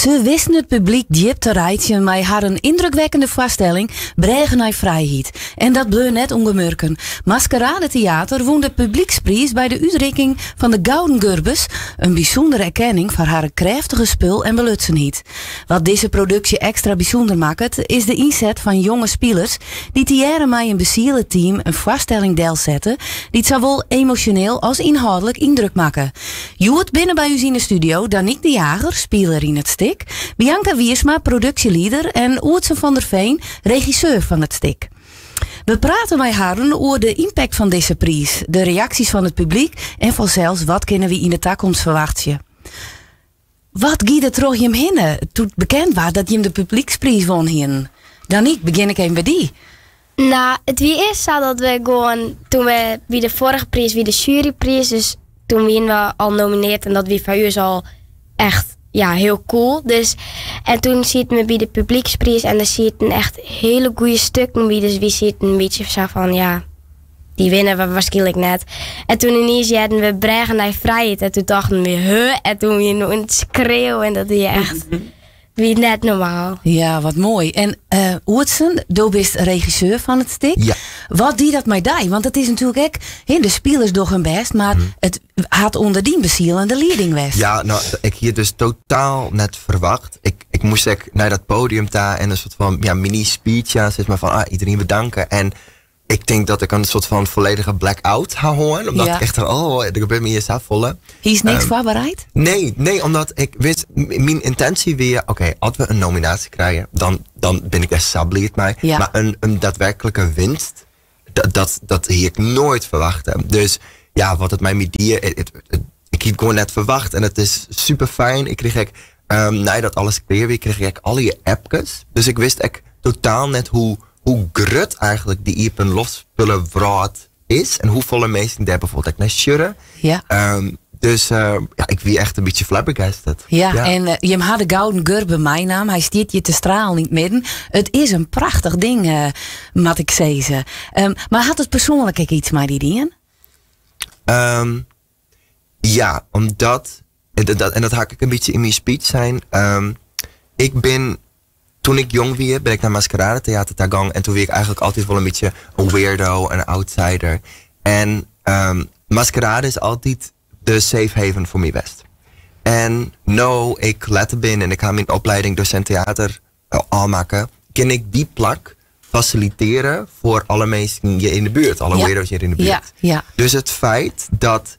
Se wisten it publyk djip te reitsjen mei harren yndrukwekkende foarstelling Brêge nei Frijheid. En dat bleau net ûngemurken. Maskerade Theater wûn de publykspriis by de útrikking fan de Gouden Gurbes, in bysûndere erkenning foar harren krêftige spul en belutsenheid. Wat dizze produksje ekstra bysûnder makket, is de ynset fan jonge spilers dy't tegearre mei in besiele team in foarstelling delsette dy't sawol emosjoneel as ynhâldlik yndruk makke. Hjoed binne by ús yn de studio Danique de Jager, spiler yn it stik, Bianca Wiersma, produksjelieder en Oertsen van der Veen, regisseur fan it stik. We prate mei harren oer de ympakt fan dizze priis, de reaksjes fan it publyk en fansels wat kinne wy yn de takomst ferwachtsje. Wat gie der troch jim hinne doe't bekend waard dat jim de publykspriis wûn hienen? Danique, begjin ik even by dy. Nou, it wie earst sa dat we gewoan, toen we by de foarige priis wie de jurypriis, dus toen wienen we al nominearre en dat wie foar ús al echt ja, hiel cool. Dus, en toen sieten we by de publykspriis en der sieten echt hiele goede stikken by, dus wy sieten in bytsje sa fan ja, dy winne we waarskynlik net. En toen ineens hearden we Brêge nei Frijheid en toen tochten we, huh? En toen wienen we oan it skreauwen en dat wie echt wie net normaal. Ja, wat moai. En uh, Oertsen, do bist regisseur fan it stik. Ja. Wat die dat mei dy? Want it is natuerlik ek, de spilers dogge hun bêst, mar it hat ûnder dyn besielende lieding west. Ja, nou, ik hie dus totaal net ferwachte. Ik moast ek nei dat podium ta en in soart fan ja, mini-speech, ja, sis mar fan ah, iderien bedanke. En ik tink dat ik in soart fan folledige blackout ha hân. Omdat ik echt, oh, der gebeurt my hjir safolle. Hiest niks foarbereid? Nee, omdat ik wist, myn yntinsje wie, oké, as we in nominaasje krije, dan bin ik dêr sa bliid mei. Mar in daadwerklike winst, dat hie ik noait ferwachte. Dus ja, wat it mei my die, ik hie it gewoan net ferwachte. En it is super fijn. Ik krige ek, neidat alles klear wie, krige ik ek allegear appkes. Dus ik wist ek totaal net hoe grut eigentlik dy iepenloftspullenwrâld is. En hoefolle minsken dêr bijvoorbeeld ek nei sjogge. Dus ja, ik wie echt in bytsje flabbergasted. Ja, en jim ha de Gouden Gurbe meinaam. Hy stiet hjir te stralen yn it midden. It is in prachtich ding, moat ik sizze. Mar hat it persoanlik ek yts mei dy dien? Ja, omdat, en dat ha ik ek in bytsje yn myn speech sein. Ik bin, toen ik jong wie, bin ik nei Maskerade Theater ta gong. En toen wie ik eigentlik altyd wol in bytsje in weirdo, in outsider. En Maskerade is altyd de safe haven foar my west. En no ik letter bin en ik ha myn opleiding docent theater ôfmakke, kin ik dy plak fasilitearje foar alle minsken hjir yn de buert, alle weirdo's hjir yn de buert. Dus it feit dat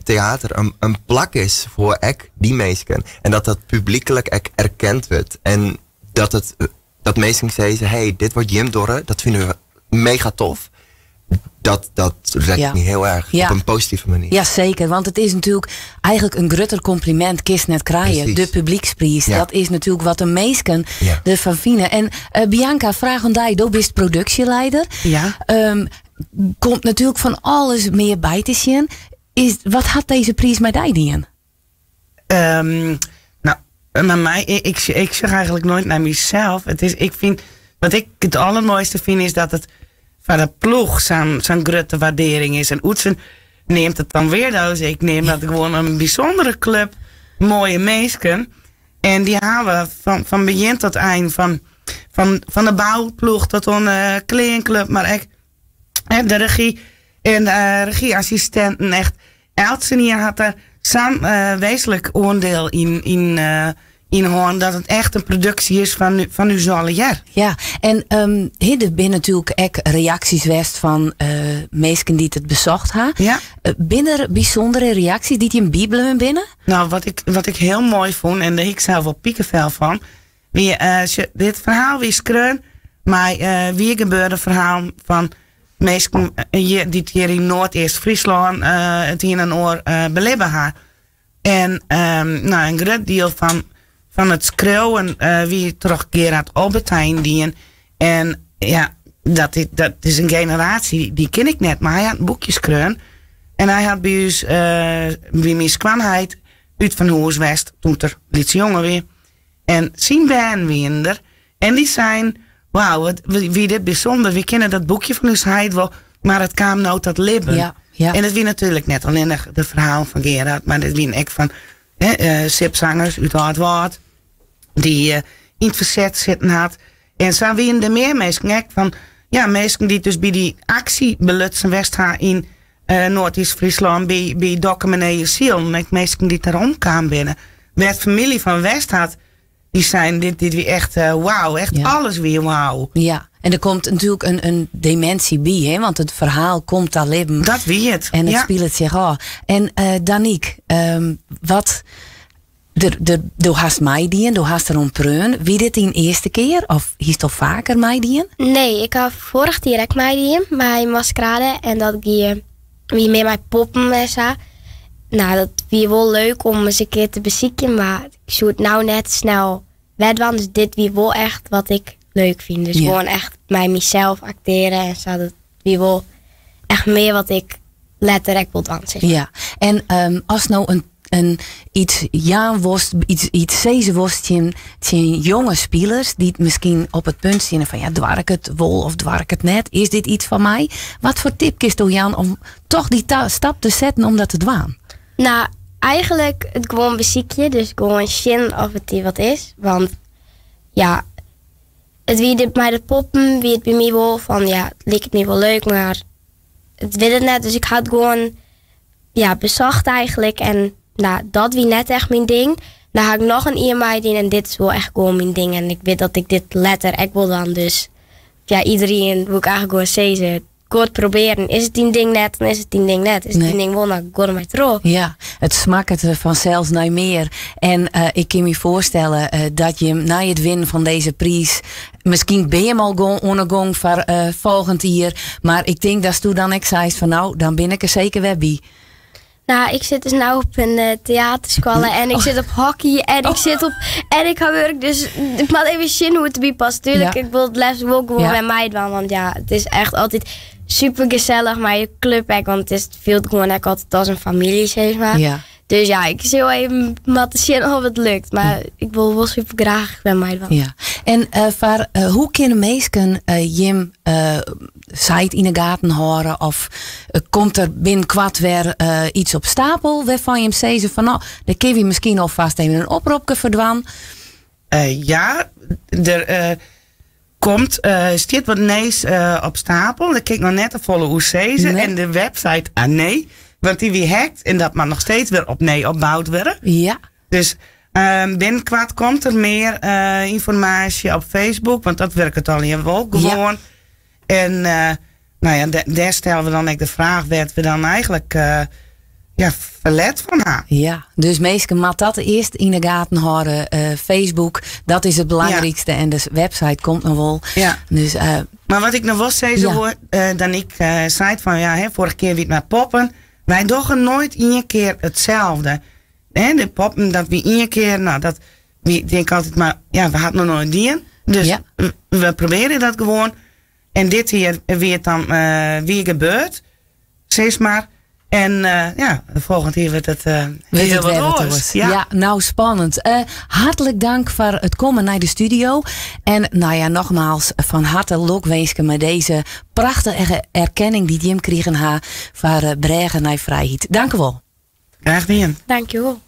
teater in plak is foar ek dy minsken en dat dat publyklik ek erkend wurdt en dat it dat minsken sizze, hey, dit wat jim dogge, dat fine we mega tof. Dat rekt my hiel erch op in positive manier. Ja, seker. Want it is natuerlik eigentlik in grutter kompliment kinst net krije. De publykspriis. Dat is natuerlik wat de minsken derfan fine. En Bianca, fraach oan dy. Do bist produksjelieder. Komt natuerlik fan alles mear by te sjen. Wat hat dizze priis mei dy dien? Nou, mei my, ik sjoch eigentlik noait nei mysels. It is, ik fyn, wat ik it aldermoaiste fyn is dat it foar de ploech sa'n grutte wurdearring is. En Oetsen neamt it dan weirdo's. Ik neam dat gewoan in bysûndere klup, moaie minsken. En dy hawwe fan begjin tot ein, fan de bouploech tot oan de kleanklup, mar ek de regy en de regyassistinten. Echt, eltsenien hat der sa'n wezenlik oandiel yn hân dat it echt in produksje is fan ús allegear. Ja, en der binne natuerlik ek reaksjes west fan minsken dy't it besocht ha. Binne der bysûndere reaksjes dy't jim bybleaun binne? Nou, wat ik hiel moai fûn, en dêr hie ik sels wol pikefel fan, wie, dit ferhaal wie skreaun mei wier gebeurde ferhalen fan minsken dy't hjir yn Noardeast-Fryslân it ien en oar belibbe ha. En nou, in grut diel fan it skriuwen wie troch Gerard Albertijn dien. En ja, dat is in generaasje, dy ken ik net, mar hy hat in boekje skreaun. En hy hat by ús, by myn skoanheit, útfanhûs west doe't er lytse jonge wie. En syn bern wienen der. En dy seinen, wauw, wat wie dit bysûnder. Wy kenne dat boekje fan ús heit wol, mar it kaam no ta libben. En it wie natuerlik net allinnich de ferhalen fan Gerard, mar it wienen ek fan, hè, Sip Sangers út Aldwâld. Dy't yn it ferset sitten hat. En sa wiene der mear minsken ek fan, ja, minsken dy't dus by dy aksje belutsen west ha yn Noardeast-Fryslân by Dokkum en Nijesilen. Ek minsken dy't der omkaam binne. Wêr't famylje fan west hat, dy seinen dit, dit wie echt wauw. Echt alles wie wauw. Ja, en der komt natuerlik in demintsy by, hè? Want it ferhaal komt ta libben. Dat wie it. En it spilet sich ôf. En Danique, wat do hast meidien, do hast derom preaun. Wie dit dyn earste kear of hiest al faker meidien? Nee, ik ha foarich jier ek meidien mei Maskerade en dat gie wie mear mei poppen en sa. Nou, dat wie wol leuk om ris in kear te besykjen, mar ik soe it no net snel wer dwaan. Dus dit wie wol echt wat ik leuk fyn. Dus gewoan echt mei mysels aktearje en sa. Dat wie wol echt mear wat ik letter ek wol dwaan sil. Ja, en ast no in iets jaan wolst, iets sizze wolst tsjin jonge spilers dy't miskien op it punt steane fan ja, doar ik it wol of doar ik it net? Is dit iets foar my? Wat foar tip kinsto jaan om toch dy stap te setten om dat te dwaan? Nou, eigenlik it gewoan besykje. Dus gewoan sjen oft it dy wat is. Want ja, it wie dit mei de poppen, wie it by my wol fan ja, it liket my wol leuk, mar it wit it net. Dus ik ha it gewoan ja, besocht eigenlik. En nou, dat wie net echt myn ding. Dan ha ik noch in jier meidien en dit is wol echt gewoan myn ding. En ik wit dat ik dit letter ek wol dwaan. Dus ja, iderien wol ik eigenlik gewoan sizze, goed probearjen. Is it dyn ding net, dan is it dyn ding net. Is it dyn ding wol, dan gean der mei troch. Ja, it smakket fansels nei mear. En ik kin my foarstelle dat jim nei it winnen fan dizze priis, miskien binne jim al oan 'e gong foar folgjend jier, mar ik tink datsto dan ek seist fan nou, dan bin ik der seker wer by. Nou, ik sit dus no op in teaterskoalle en ik sit op hockey en ik sit op en ik ha wurk, dus ik moat even sjen hoe't it derby past. Tuurlijk, ik wol it leafst wol gewoan wer meidwaan, want ja, it is echt altyd super gesellich mei de klup ek, want it is, it fielt gewoan ek altyd as in famylje, sis mar. Dus ja, ik sil even moatte sjen oft it lukt, mar ik wol wol super graach wer meidwaan. Ja. En foar hoe kinne minsken jim site yn 'e gaten hâlde of komt der binnenkoart wer iets op stapel wêrfan jim sizze fan no, dêr kinne wy miskien alfêst even in opropke foar dwaan? Ja, der komt, stiet wat nijs op stapel. Dêr kin ik noch net te folle oer sizze. Nee. En de website, ah nee, want dy wie hackt en dat moat noch steeds wer opnij opboud wurde. Dus binnenkoart komt der mear ynformaasje op Facebook, want dat wurket allegear wol gewoan. En nou ja, dêr stelle we dan ek de fraach wêr't we dan eigenlik ja, ferlet fan ha. Ja, dus minsken moat dat earst yn 'e gaten hâlde. Facebook, dat is it belangrykste. En de website komt noch wol. Dus Mar wat ik noch wol sizze woe, Danique sei fan, ja, hè, foarrige kear wie it mei poppen. Wy dogge noait ien kear itselde. Hè, de poppen, dat wie ien kear, nou, dat wie, tink altyd mar, ja, we ha it noch noait dien. Dus we probearje dat gewoan. En dit jier wie it dan wie gebeurd, sis mar. En ja, folgjend jier wurdt it Wurdt hiel it wat wer wat oars. oars. Ja. Ja, nou spannend. Hartlik dank foar it kommen nei de studio. En nou ja, nogmaals fan harte lokwinsken mei dizze prachtige erkenning dy't jim krigen ha foar Brêge nei Frijheid. Dank u wol. Graach dien. Dank je wol.